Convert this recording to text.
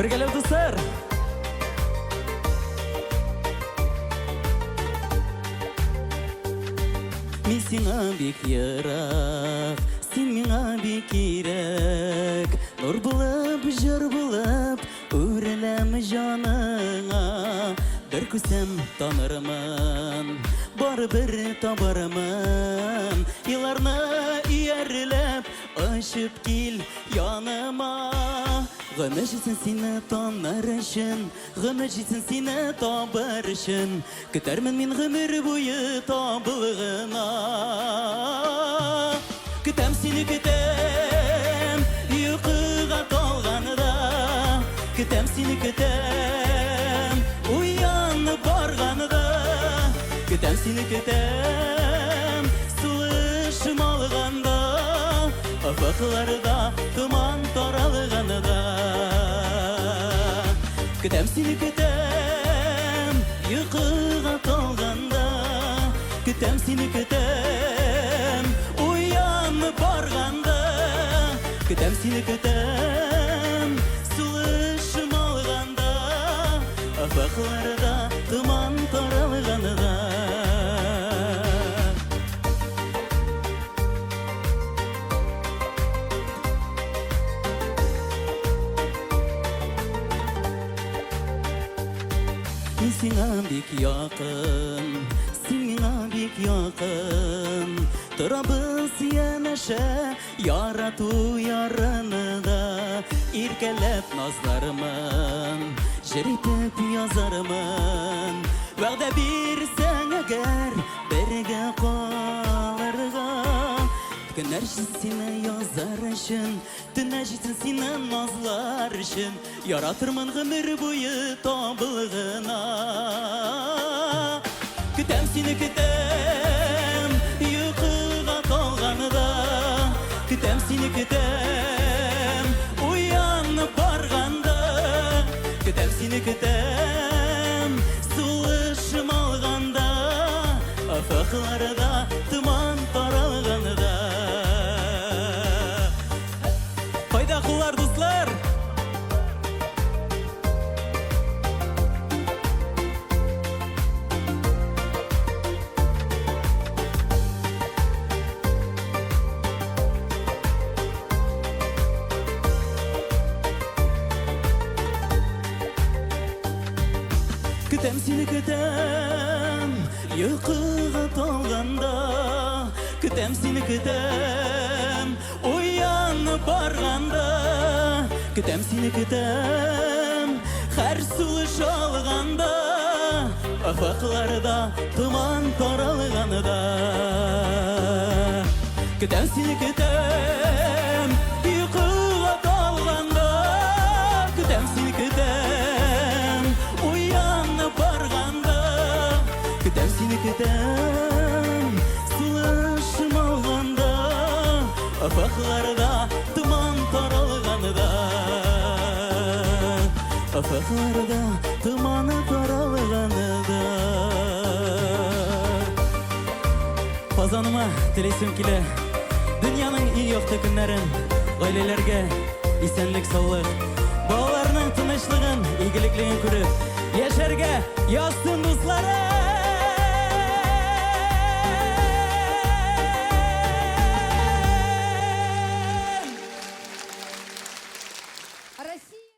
Бергәләп, дуслар! Мин сиңа бик ерак, син миңа бик кирәк. Нур булып, җыр булып, үреләм җаныңа. Бер күрсәм танырмын, барыбер табармын. Елларны иярләп, очып кил яныма. Гомер җитсен сине таныр өчен, Гомер җитсен сине табыр өчен, Көтәрмен мин гомер буе табылгына. Көтәм сине, көтәм, йокыга талганда. Көтәм сине, көтәм, уянып барганда. Көтәм сине, көтәм, сулышым алганда. Офыкларда томан таралганда. Көтәм сине, көтәм, йокыга талганда. Көтәм сине, көтәм, уянып барганда. Көтәм сине, көтәм, сулышым алганда. Офыкларда томан таралганда. Мин сиңа бик якын, син миңа бик якын. Торабыз янәшә, ярату ярында. Иркәләп назлармын, җыр итеп язармын. Вәгъдә бирсәң әгәр, бергә калырга. Көннәр җитсен сине язар өчен, Төннәр җитсен сине назлар өчен, Яратырмын гомер буе табылгына. Көтәм сине, көтәм, йокыга талганда. Көтәм сине, көтәм, уянып барганда. Көтәм сине, көтәм, сулышым алганда. Офыкларда томан таралганда. Кайда куллар, дуслар? Көтәм сине, көтәм, йокыга талганда. Көтәм сине, көтәм, уянып барганда. Көтәм сине, көтәм, һәр сулыш алганда. Офыкларда томан таралганда. Көтәм сине, көтәм, йокыга талганда. Көтәм сине, көтәм, уянып барганда. Көтәм сине, көтәм, сулышым алганда. Офыкларда томан таралганда. Офыкларда томан таралганда. Казаныма телисем килә дөньяның иң якты көннәрен, гаиләләргә исәнлек-саулык, балаларның тынычлыгын, игелеклеген күреп яшәргә язсын, дусларым! Россия.